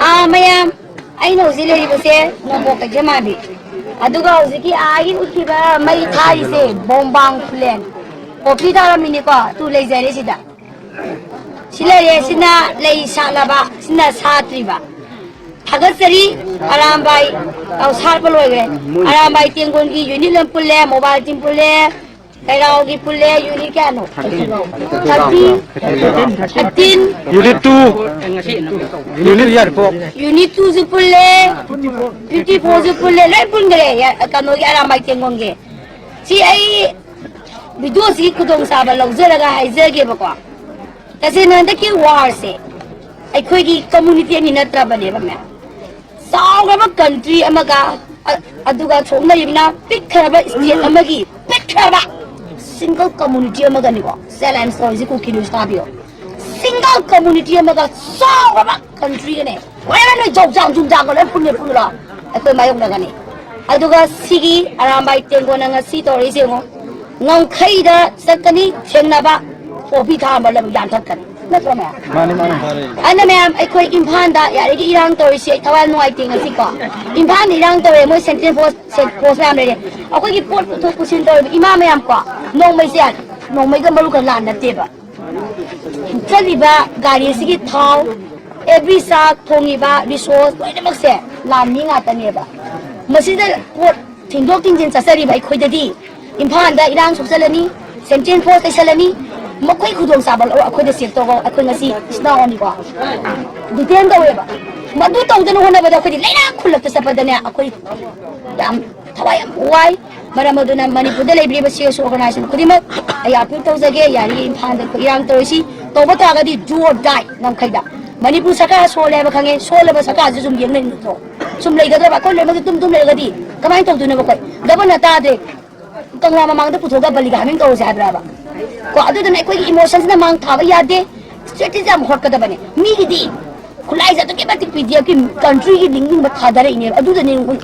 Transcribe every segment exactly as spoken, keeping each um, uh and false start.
ꯑꯥ, ꯃꯌꯥꯝ, ꯑꯩꯅ ꯍꯧꯖꯤꯛ ꯂꯩꯔꯤꯕꯁꯦ ꯅꯣꯡꯄꯣꯛ ꯀꯩꯊꯦꯜ ꯃꯥꯟꯕꯤ꯫ ꯑꯗꯨꯒ ꯍꯧꯖꯤꯛꯀꯤ ꯑꯥꯒꯤ ꯎꯠꯈꯤꯕ ꯃꯩ ꯊꯥꯔꯤꯁꯦ ꯕꯣꯝꯕꯥꯡ ꯈꯨꯂꯦꯟ꯫ ꯄꯣꯄꯤ ꯊꯥꯔꯝꯃꯤꯅꯤꯀꯣ, ꯇꯨ ꯂꯩꯖꯔꯦ ꯁꯤꯗ꯫ ꯁꯤ ꯂꯩꯔꯦ, ꯁꯤꯅ ꯂꯩ ꯁꯥꯠꯂꯕ, ꯁꯤꯅ ꯁꯥꯠꯇ꯭ꯔꯤꯕ꯫ ꯊꯥꯒꯠꯆꯔꯤ ꯑꯔꯥꯝꯕꯥꯏ, ꯑꯧ, ꯁꯥꯠꯄ ꯂꯣꯏꯈ꯭ꯔꯦ꯫ ꯑꯔꯥꯝꯕꯥꯏ ꯇꯦꯡꯒꯣꯟꯒꯤ ꯌꯨꯅꯤꯠ ꯑꯃ ꯄꯨꯜꯂꯦ, ꯃꯣꯕꯥꯏꯜ ꯇꯤꯝ ꯄꯨꯜꯂꯦ, ꯀꯩꯔꯥꯎꯒꯤ ꯄꯨꯜꯂꯦ, ꯌꯨꯅꯤꯠ ꯀꯌꯥꯅꯣ? Thirty, thirteen, unit two, unit ꯌꯥꯔꯤꯄꯣꯛ꯫ ꯌꯨꯅꯤꯠ ꯇꯨꯁꯨ ꯄꯨꯜꯂꯦ, ꯐꯤꯐꯇꯤ ꯐꯣꯔꯁꯨ ꯄꯨꯜꯂꯦ, ꯂꯣꯏ ꯄꯨꯟꯈ꯭ꯔꯦ꯫ ꯌꯥ-, ꯀꯩꯅꯣꯒꯤ ꯑꯔꯥꯝꯕꯥꯏ ꯇꯦꯡꯒꯣꯟꯒꯤ꯫ ꯁꯤ ꯑꯩ ꯚꯤꯗꯤꯑꯣꯁꯤꯒꯤ ꯈꯨꯗꯣꯡꯆꯥꯕ ꯂꯧꯖꯔꯒ ꯍꯥꯏꯖꯒꯦꯕꯀꯣ꯫ ꯇꯁꯦꯡꯅ ꯍꯟꯗꯛꯀꯤ ꯋꯥꯔꯁꯦ ꯑꯩꯈꯣꯏꯒꯤ ꯀꯝꯃꯨꯅꯤꯇꯤ ꯑꯅꯤ ꯅꯠꯇ꯭ꯔꯕꯅꯦꯕ, ꯃꯌꯥꯝ꯫ ꯆꯥꯎꯈ꯭ꯔꯕ ꯀꯟꯇ꯭ꯔꯤ ꯑꯃꯒ, ꯑ-, ꯑꯗꯨꯒ ꯁꯣꯝ ꯂꯩꯔꯤꯕꯅ ꯄꯤꯛꯈ꯭ꯔꯕ ꯁ꯭ꯇꯦꯠ ꯑꯃꯒꯤ ꯄꯤꯛꯈ꯭ꯔꯕ ꯁꯤꯡꯒꯜ ꯀꯝꯃꯨꯅꯤꯇꯤ ꯑꯃꯒꯅꯤꯀꯣ ꯆꯦꯂꯦꯟꯖ ꯇꯧꯔꯤꯁꯤ꯫ ꯀꯨꯀꯤ ꯅ꯭ꯌꯨꯁ ꯇꯥꯕꯤꯌꯣ꯫ ꯁꯤꯡꯒꯜ ꯀꯝꯃꯨꯅꯤꯇꯤ ꯑꯃꯒ ꯆꯥꯎꯈ꯭ꯔꯕ ꯀꯟꯇ꯭ꯔꯤꯒꯅꯦ꯫ ꯍꯣꯔꯦꯟ ꯅꯣꯏ ꯖꯧꯖꯥꯡ ꯖꯨꯝꯖꯥꯡꯒ ꯂꯣꯏ ꯄꯨꯟꯅ ꯄꯨꯜꯂꯣ, ꯑꯩꯈꯣꯏ ꯃꯥꯌꯣꯛꯅꯒꯅꯤ꯫ ꯑꯗꯨꯒ ꯁꯤꯒꯤ ꯑꯔꯥꯝꯕꯥꯏ ꯇꯦꯡꯒꯣꯟꯅ ꯉꯁꯤ ꯇꯧꯔꯛꯏꯁꯦ ꯌꯦꯡꯉꯣ, ꯉꯝꯈꯩꯗ ꯆꯠꯀꯅꯤ ꯊꯦꯡꯅꯕ, ꯄꯣꯄꯤ ꯊꯥꯔꯝꯕ ꯂꯝ ꯌꯥꯟꯊꯠꯀꯅꯤ꯫ ꯅꯠꯇ꯭ꯔꯣ ꯃꯌꯥꯝ? ꯃꯥꯅꯤ, ꯃꯥꯅꯤ꯫ ꯑꯗꯨꯅ ꯃꯌꯥꯝ, ꯑꯩꯈꯣꯏ ꯏꯝꯐꯥꯜꯗ ꯌꯥꯔꯤꯒꯤ ꯏꯔꯥꯡ ꯇꯧꯔꯤꯁꯤ ꯑꯩ ꯊꯋꯥꯏ ꯌꯥꯝ ꯅꯨꯡꯉꯥꯏꯇꯦ ꯉꯁꯤꯀꯣ꯫ ꯏꯝꯐꯥꯜꯗ ꯏꯔꯥꯡ ꯇꯧꯔꯦ, ꯃꯣꯏ ꯁꯦꯟꯇ꯭ꯔꯦꯜ ꯐꯣꯔꯁ, ꯁꯦꯟ-, ꯐꯣꯔꯁ ꯃꯌꯥꯝ ꯂꯩꯔꯦ꯫ ꯑꯩꯈꯣꯏꯒꯤ ꯄꯣꯠ ꯄꯨꯊꯣꯛ ꯄꯨꯁꯤꯟ ꯇꯧꯔꯤꯕ ꯏꯃꯥ ꯃꯌꯥꯝ ꯀꯣ, ꯅꯣꯡꯃꯩꯁꯦ, ꯅꯣꯡꯃꯩꯒ ꯃꯔꯨꯒ ꯂꯥꯟ ꯅꯠꯇꯦꯕ꯫ ꯆꯠꯂꯤꯕ ꯒꯥꯔꯤ ꯑꯁꯤꯒꯤ ꯊꯥꯎ, ꯑꯦꯚ꯭ꯔꯤ ꯆꯥꯛ ꯊꯣꯡꯉꯤꯕ ꯔꯤꯁꯣꯔꯁ ꯂꯣꯏꯅꯃꯛꯁꯦ ꯂꯥꯟ ꯃꯤ ꯉꯥꯛꯇꯅꯦꯕ꯫ ꯃꯁꯤꯗ ꯄꯣꯠ ꯊꯤꯟꯗꯣꯛ ꯊꯤꯟꯖꯤꯟ ꯆꯠꯆꯔꯤꯕ ꯑꯩꯈꯣꯏꯗꯗꯤ ꯏꯝꯐꯥꯜꯗ ꯏꯔꯥꯡ ꯁꯣꯛꯆꯜꯂꯅꯤ, ꯁꯦꯟꯇ꯭ꯔꯦꯜ ꯐꯣꯔꯁ ꯂꯩꯁꯜꯂꯅꯤ, ꯃꯈꯣꯏ ꯈꯨꯗꯣꯡꯆꯥꯕ ꯂꯧꯔ ꯑꯩꯈꯣꯏꯗ ꯆꯦꯛ ꯇꯧꯕ, ꯑꯩꯈꯣꯏ ꯉꯁꯤ ꯏꯆꯤꯟ ꯏꯅꯥꯎꯅꯤꯀꯣ, ꯗꯤꯇꯦꯟ ꯇꯧꯋꯦꯕ꯫ ꯃꯗꯨ ꯇꯧꯗꯅ ꯍꯣꯠꯅꯕꯗ ꯑꯩꯈꯣꯏꯗꯤ ꯂꯩꯔꯥꯛ ꯈꯨꯜꯂꯛꯇ ꯆꯠꯄꯗꯅꯦ ꯑꯩꯈꯣꯏ ꯌꯥꯝ ꯊꯋꯥꯏ ꯌꯥꯝ ꯋꯥꯏ꯫ ꯃꯔꯝ ꯑꯗꯨꯅ ꯃꯅꯤꯄꯨꯔꯗ ꯂꯩꯕꯤꯔꯤꯕ ꯁꯤ ꯑꯦꯁ ꯑꯣ ꯑꯣꯔꯒꯅꯥꯏꯖꯦꯁꯟ ꯈꯨꯗꯤꯡꯃꯛ ꯑꯩ ꯑꯄꯤꯜ ꯇꯧꯖꯒꯦ, ꯌꯥꯔꯤꯉꯩ ꯏꯝꯐꯥꯜꯗ ꯑꯩꯈꯣꯏ ꯏꯔꯥꯡ ꯇꯧꯔꯤꯁꯤ ꯇꯧꯕ ꯇꯥꯔꯒꯗꯤ do or die ꯉꯝꯈꯩꯗ꯫ ꯃꯅꯤꯄꯨꯔ ꯁꯔꯀꯥꯔ ꯁꯣꯜꯂꯦ ꯍꯥꯏꯕ ꯈꯪꯉꯦ, ꯁꯣꯜꯂꯕ ꯁꯔꯀꯥꯔꯁꯤ ꯁꯨꯝ ꯌꯦꯡ ꯂꯩ ꯅꯠꯇ꯭ꯔꯣ? ꯁꯨꯝ ꯂꯩꯒꯗ꯭ꯔꯕ? ꯑꯩꯈꯣꯏ ꯂꯣꯏꯅꯃꯛꯁꯦ ꯇꯨꯝ ꯇꯨꯝ ꯂꯩꯔꯒꯗꯤ ꯀꯃꯥꯏꯅ ꯇꯧꯗꯣꯏꯅꯣꯕ ꯑꯩꯈꯣꯏ? ꯒꯕꯔꯅꯔ ꯇꯥꯗ꯭ꯔꯦ, ꯀꯪꯂꯥ ꯃꯃꯥꯡꯗ ꯄꯨꯊꯣꯛꯑꯒ ꯕꯂꯤꯒ ꯍꯥꯃꯤꯡ ꯇꯧꯔꯁꯦ ꯍꯥꯏꯕ꯭ꯔꯕ? ꯀꯣ, ꯑꯗꯨꯗꯨꯅ ꯑꯩꯈꯣꯏꯒꯤ ꯏꯃꯣꯁꯟꯁꯤꯅ ꯃꯥꯡ ꯊꯥꯕ ꯌꯥꯗꯦ꯫ ꯁ꯭ꯇ꯭ꯔꯦꯇꯦꯖꯤ ꯌꯥꯝ ꯍꯣꯠꯀꯗꯕꯅꯦ꯫ ꯃꯤꯒꯤꯗꯤ ꯈꯨꯠꯂꯥꯏꯁꯦ ꯑꯗꯨꯛꯀꯤ ꯃꯇꯤꯛ ꯄꯤ ꯗꯤ ꯑꯦꯐꯀꯤ ꯀꯟꯇ꯭ꯔꯤꯒꯤ ꯅꯤꯡꯅꯤꯡꯕ ꯊꯥꯗꯔꯛꯏꯅꯦꯕ꯫ ꯑꯗꯨꯗꯅꯦ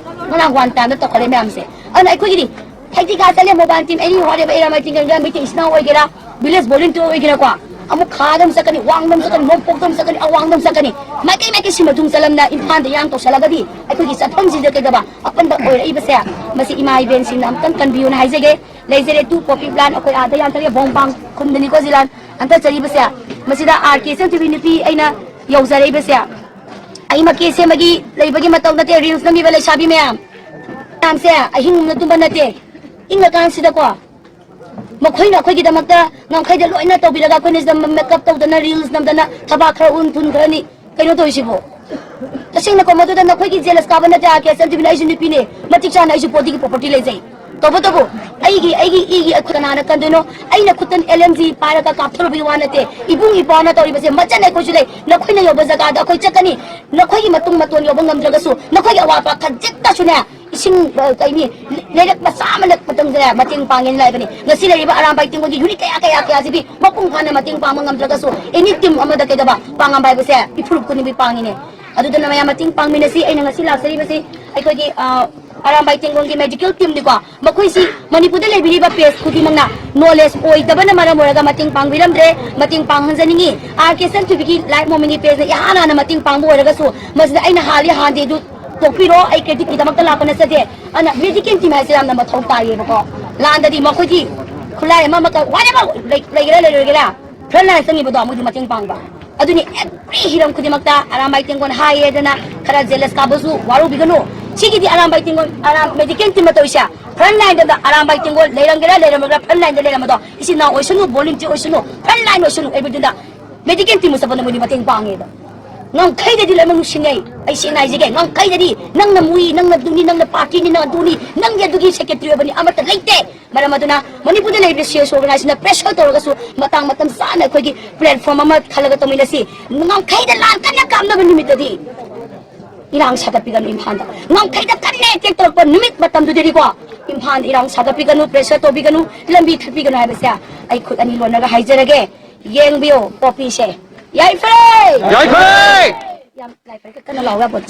ꯉꯔꯥꯡ ꯋꯥꯟ ꯇꯥꯏꯝꯗ ꯇꯧꯈꯠꯂꯛꯏ ꯃꯌꯥꯝꯁꯦ꯫ ꯑꯗꯨꯅ ꯑꯩꯈꯣꯏꯒꯤꯗꯤ ꯐꯩꯗꯤꯡꯒꯥ ꯆꯠꯂꯦ, ꯃꯣꯕꯥꯏꯜ ꯇꯤꯝ ꯑꯦꯅꯤ ꯍꯣꯠꯅꯦꯕ, ꯑꯦꯔꯥ ꯃꯩꯇꯤꯡ ꯀꯪꯒ꯭ꯔꯥ ꯃꯩꯇꯩ ꯏꯆꯤꯟ ꯏꯅꯥꯎ ꯑꯣꯏꯒꯦꯔꯥ, ꯚꯤꯂꯦꯖ ꯚꯣꯂꯨꯟꯇꯤꯌꯔ ꯑꯣꯏꯒꯦꯔꯥꯀꯣ, ꯑꯃꯨꯛ ꯈꯥꯗ ꯑꯃꯨꯛ ꯆꯠꯀꯅꯤ, ꯋꯥꯡꯗ ꯑꯃꯨꯛ ꯆꯠꯀꯅꯤ, ꯅꯣꯡꯄꯣꯛꯇ ꯑꯃꯨꯛ ꯆꯠꯀꯅꯤ, ꯑꯋꯥꯡꯗ ꯑꯃꯨꯛ ꯆꯠꯀꯅꯤ, ꯃꯥꯏꯀꯩ ꯃꯥꯏꯀꯩ ꯁꯤ ꯃꯇꯨꯡ ꯆꯠꯂꯝꯅ ꯏꯝꯐꯥꯜꯗ ꯏꯔꯥꯡ ꯇꯧꯁꯜꯂꯒꯗꯤ ꯑꯩꯈꯣꯏꯒꯤ ꯆꯠꯐꯝꯁꯤꯗ ꯀꯩꯗꯧꯕ ꯑꯄꯟꯕ ꯑꯣꯏꯔꯛꯏꯕꯁꯦ? ꯃꯁꯤ ꯏꯃꯥ ꯏꯕꯦꯟꯁꯤꯡꯅ ꯑꯃꯨꯛꯇꯪ ꯀꯟꯕꯤꯌꯨꯅ ꯍꯥꯏꯖꯒꯦ꯫ ꯂꯩꯖꯔꯦ ꯇꯨ ꯄꯣꯄꯤ ꯄ꯭ꯂꯥꯟ ꯑꯩꯈꯣꯏ ꯑꯥꯗ ꯌꯥꯟꯊꯔꯦ, ꯚꯣꯡ ꯄꯥꯡ ꯈꯨꯟꯗꯅꯤꯀꯣ ꯖꯤꯂꯥꯟ ꯍꯟꯊꯖꯔꯤꯕꯁꯦ꯫ ꯃꯁꯤꯗ ꯑꯥꯔ ꯀꯦ ꯁꯦꯝꯊꯣꯏꯕꯤ ꯅꯨꯄꯤ ꯑꯩꯅ ꯌꯧꯖꯔꯛꯏꯕꯁꯦ꯫ ꯑꯩ ꯃꯀꯦ ꯁꯦꯝꯕꯒꯤ ꯂꯩꯕꯒꯤ ꯃꯇꯧ ꯅꯠꯇꯦ, ꯔꯤꯜꯁ ꯅꯝꯃꯤꯕ ꯂꯩꯁꯥꯕꯤ ꯃꯌꯥꯝ ꯃꯌꯥꯝꯁꯦ ꯑꯍꯤꯡ ꯑꯃ ꯇꯨꯝꯕ ꯅꯠꯇꯦ, ꯏꯪꯉꯀꯥꯟꯁꯤꯗꯀꯣ꯫ ꯃꯈꯣꯏꯅ ꯑꯩꯈꯣꯏꯒꯤꯗꯃꯛꯇ ꯉꯝꯈꯩꯗ ꯂꯣꯏꯅ ꯇꯧꯕꯤꯔꯒ ꯑꯩꯈꯣꯏꯅ ꯁꯤꯗ ꯃꯦꯀꯞ ꯇꯧꯗꯅ, ꯔꯤꯜꯁ ꯅꯝꯗꯅ, ꯊꯕꯥꯛ ꯈꯔ ꯎꯟ, ꯊꯨꯟ ꯈꯔꯅꯤ, ꯀꯩꯅꯣ ꯇꯧꯔꯤꯁꯤꯕꯣ? ꯇꯁꯦꯡꯅꯀꯣ, ꯃꯗꯨꯗ ꯅꯈꯣꯏꯒꯤ ꯖꯦꯂꯁ ꯀꯥꯕ ꯅꯠꯇꯦ, ꯑꯥꯔ ꯀꯦ ꯁꯦꯝꯊꯣꯏꯕꯤꯅ, ꯑꯩꯁꯨ ꯅꯨꯄꯤꯅꯦ, ꯃꯇꯤꯛ ꯆꯥꯅ ꯑꯩꯁꯨ ꯕꯣꯗꯤꯒꯤ ꯄ꯭ꯔꯣꯄꯔꯇꯤ ꯂꯩꯖꯩ꯫ ꯇꯧꯕꯇꯕꯨ ꯑꯩꯒꯤ, ꯑꯩꯒꯤ ꯏꯒꯤ ꯑꯩꯈꯣꯏ ꯀꯅꯥꯅ ꯀꯟꯗꯣꯏꯅꯣ? ꯑꯩꯅ ꯈꯨꯠꯇ ꯑꯦꯜ ꯑꯦꯝ ꯖꯤ ꯄꯥꯏꯔꯒ ꯀꯥꯞꯊꯣꯔꯨꯕꯒꯤ ꯋꯥ ꯅꯠꯇꯦ꯫ ꯏꯕꯨꯡ ꯏꯄ꯭ꯋꯥꯅ ꯇꯧꯔꯤꯕꯁꯦ ꯃꯆꯟ ꯑꯩꯈꯣꯏꯁꯨ ꯂꯩ꯫ ꯅꯈꯣꯏꯅ ꯌꯧꯕ ꯖꯒꯥꯗ ꯑꯩꯈꯣꯏ ꯆꯠꯀꯅꯤ꯫ ꯅꯈꯣꯏꯒꯤ ꯃꯇꯨꯡ ꯃꯇꯣꯟ ꯌꯧꯕ ꯉꯝꯗ꯭ꯔꯒꯁꯨ ꯅꯈꯣꯏꯒꯤ ꯑꯋꯥꯠꯄ ꯈꯖꯤꯛꯇꯁꯨꯅꯦ, ꯏꯁꯤꯡ, ꯑ, ꯀꯩꯅꯤ, ꯂꯩꯔꯛ ꯃꯆꯥ ꯑꯃ ꯂꯩꯔꯛꯄ ꯃꯇꯝꯗ ꯃꯇꯦꯡ ꯄꯥꯡꯉꯦꯅ ꯂꯩꯕꯅꯤ꯫ ꯉꯁꯤ ꯂꯩꯔꯤꯕ ꯑꯔꯥꯝꯕꯥꯏ ꯇꯦꯡꯒꯣꯜꯒꯤ ꯌꯨꯅꯤꯠ ꯀꯌꯥ, ꯀꯌꯥ, ꯀꯌꯥꯁꯤꯗꯤ ꯃꯄꯨꯡ ꯐꯥꯅ ꯃꯇꯦꯡ ꯄꯥꯡꯕ ꯉꯝꯗ꯭ꯔꯒꯁꯨ, ꯑꯦꯅꯤ ꯇꯤꯝ ꯑꯃꯗ ꯀꯩꯗꯧꯕ ꯄꯥꯡꯉꯝꯕ ꯍꯥꯏꯕꯁꯦ ꯏꯐꯨꯔꯨꯞ ꯈꯨꯗꯤꯡꯃꯛ ꯄꯥꯡꯉꯤꯅꯦ꯫ ꯑꯗꯨꯗꯨꯅ ꯃꯌꯥꯝ ꯃꯇꯦꯡ ꯄꯥꯡꯃꯤꯟꯅꯁꯤ꯫ ꯑꯩꯅ ꯉꯁꯤ ꯂꯥꯛꯆꯔꯤꯕꯁꯤ ꯑꯩꯈꯣꯏꯒꯤ, ꯑ, ꯑꯔꯥꯝꯕꯥꯏ ꯇꯦꯡꯒꯣꯜꯒꯤ ꯃꯦꯗꯤꯀꯦꯜ ꯇꯤꯝꯅꯤꯀꯣ꯫ ꯃꯈꯣꯏꯁꯤ ꯃꯅꯤꯄꯨꯔꯗ ꯂꯩꯕꯤꯔꯤꯕ ꯄꯦꯖ ꯈꯨꯗꯤꯡꯃꯛꯅ ꯅꯣꯂꯦꯖ ꯑꯣꯏꯗꯕꯅ ꯃꯔꯝ ꯑꯣꯏꯔꯒ ꯃꯇꯦꯡ ꯄꯥꯡꯕꯤꯔꯝꯗ꯭ꯔꯦ꯫ ꯃꯇꯦꯡ ꯄꯥꯡꯍꯟꯖꯅꯤꯡꯉꯤ꯫ ꯑꯥꯔ ꯀꯦ ꯁꯦꯝꯊꯣꯏꯕꯤꯒꯤ ꯂꯥꯏꯐ ꯃꯣꯃꯦꯟꯒꯤ ꯄꯦꯖꯅ ꯏꯍꯥꯟ ꯍꯥꯟꯅ ꯃꯇꯦꯡ ꯄꯥꯡꯕ ꯑꯣꯏꯔꯒꯁꯨ, ꯃꯁꯤꯗ ꯑꯩꯅ ꯍꯥꯜꯂꯤ ꯍꯥꯟꯗꯦ ꯑꯗꯨ ꯇꯣꯛꯄꯤꯔꯣ, ꯑꯩ ꯀ꯭ꯔꯦꯗꯤꯠꯀꯤꯗꯃꯛꯇ ꯂꯥꯛꯄ ꯅꯠꯆꯗꯦ꯫ ꯑꯗꯨꯅ ꯃꯦꯗꯤꯀꯦꯜ ꯇꯤꯝ ꯍꯥꯏꯁꯦ ꯌꯥꯝꯅ ꯃꯊꯧ ꯇꯥꯏꯌꯦꯕꯀꯣ꯫ ꯂꯥꯟꯗꯗꯤ ꯃꯈꯣꯏꯒꯤ ꯈꯨꯠꯂꯥꯏ ꯑꯃ ꯑꯃ ꯀ-, whatever ꯂꯩ-, ꯂꯩꯒꯦꯔꯥ ꯂꯩꯔꯣꯏꯒꯦꯔꯥ, ꯐ꯭ꯔꯟ ꯂꯥꯏꯟ ꯆꯪꯉꯤꯕꯗꯣ ꯃꯣꯏꯗꯤ ꯃꯇꯦꯡ ꯄꯥꯡꯕ꯫ ꯑꯗꯨꯅꯤ ꯑꯦꯚ꯭ꯔꯤ ꯍꯤꯔꯝ ꯈꯨꯗꯤꯡꯃꯛꯇ ꯑꯔꯥꯝꯕꯥꯏ ꯇꯦꯡꯒꯣꯜ ꯍꯥꯏꯌꯦꯗꯅ ꯈꯔ ꯖꯦꯂꯁ ꯀꯥꯕꯁꯨ ꯋꯥꯔꯧꯕꯤꯒꯅꯨ꯫ ꯁꯤꯒꯤꯗꯤ ꯑꯔꯥꯝꯕꯥꯏ ꯇꯦꯡꯒꯣꯜ, ꯑꯔꯥꯝ ꯃꯦꯗꯤꯀꯦꯜ ꯇꯤꯝꯅ ꯇꯧꯔꯤꯁꯦ ꯐ꯭ꯔꯟ ꯂꯥꯏꯟꯗ ꯑꯔꯥꯝꯕꯥꯏ ꯇꯦꯡꯒꯣꯜ ꯂꯩꯔꯝꯒꯦꯔꯥ ꯂꯩꯔꯝꯃꯒꯦꯔꯥ, ꯐ꯭ꯔꯟ ꯂꯥꯏꯟꯗ ꯂꯩꯔꯝꯕꯗꯣ ꯏꯆꯤꯟ ꯏꯅꯥꯎ ꯑꯣꯏꯁꯅꯨ, ꯚꯣꯂꯨꯟꯇꯤꯌꯔ ꯑꯣꯏꯁꯅꯨ, ꯐ꯭ꯔꯟ ꯂꯥꯏꯟ ꯑꯣꯏꯁꯅꯨ, ꯑꯦꯚ꯭ꯔꯤꯗꯨꯗ ꯃꯦꯗꯤꯀꯦꯜ ꯇꯤꯝ ꯆꯠꯄꯗ ꯃꯣꯏꯗꯤ ꯃꯇꯦꯡ ꯄꯥꯡꯉꯦꯕ꯫ ꯉꯝꯈꯩꯗꯗꯤ ꯂꯣꯏꯅꯃꯛ ꯅꯨꯡꯁꯤꯅꯩ꯫ ꯑꯩ ꯁꯦꯡꯅ ꯍꯥꯏꯖꯒꯦ, ꯉꯝꯈꯩꯗꯗꯤ ꯅꯪꯅ ꯃꯨꯏ, ꯅꯪꯅ ꯑꯗꯨꯅꯤ, ꯅꯪꯅ ꯄꯥꯔꯇꯤꯅꯤ, ꯅꯪ ꯑꯗꯨꯅꯤ, ꯅꯪꯒꯤ ꯑꯗꯨꯒꯤ ꯁꯦꯀ꯭ꯔꯦꯇꯔꯤ ꯑꯣꯏꯕꯅꯤ, ꯑꯃꯠꯇ ꯂꯩꯇꯦ꯫ ꯃꯔꯝ ꯑꯗꯨꯅ ꯃꯅꯤꯄꯨꯔꯗ ꯂꯩꯔꯤꯕ ꯁꯤ ꯑꯦꯁ ꯑꯣꯔꯒꯅꯥꯏꯖꯦꯁꯟꯅ ꯄ꯭ꯔꯦꯁꯔ ꯇꯧꯔꯒꯁꯨ ꯃꯇꯥꯡ ꯃꯇꯝ ꯆꯥꯅ ꯑꯩꯈꯣꯏꯒꯤ ꯄ꯭ꯂꯦꯠꯐꯣꯝ ꯑꯃ ꯈꯜꯂꯒ ꯇꯧꯃꯤꯟꯅꯁꯤ꯫ ꯉꯝꯈꯩꯗ ꯂꯥꯟ ꯀꯟꯅ ꯀꯥꯞꯅꯕ ꯅꯨꯃꯤꯠꯇꯗꯤ ꯏꯔꯥꯡ ꯁꯥꯒꯠꯄꯤꯒꯅꯨ ꯏꯝꯐꯥꯜꯗ꯫ ꯉꯝꯈꯩꯗ ꯀꯟꯅ ꯑꯦꯇꯦꯛ ꯇꯧꯔꯛꯄ ꯅꯨꯃꯤꯠ ꯃꯇꯝꯗꯨꯗꯗꯤꯀꯣ, ꯏꯝꯐꯥꯜꯗ ꯏꯔꯥꯡ ꯁꯥꯒꯠꯄꯤꯒꯅꯨ, ꯄ꯭ꯔꯦꯁꯔ ꯇꯧꯕꯤꯒꯅꯨ, ꯂꯝꯕꯤ ꯊꯠꯄꯤꯒꯅꯨ ꯍꯥꯏꯕꯁꯦ ꯑꯩ ꯈꯨꯠ ꯑꯅꯤ ꯂꯣꯟꯅꯒ ꯍꯥꯏꯖꯔꯒꯦ꯫ ꯌꯦꯡꯕꯤꯌꯨ ꯄꯣꯄꯤꯁꯦ꯫ ꯌꯥꯏꯐꯔꯦ! ꯌꯥꯏꯐꯔꯦ! ꯌꯥꯝ ꯌꯥꯏꯐꯔꯦ, ꯀꯟꯅ ꯂꯥꯎꯕ ꯌꯥꯄꯣꯠꯇꯦ꯫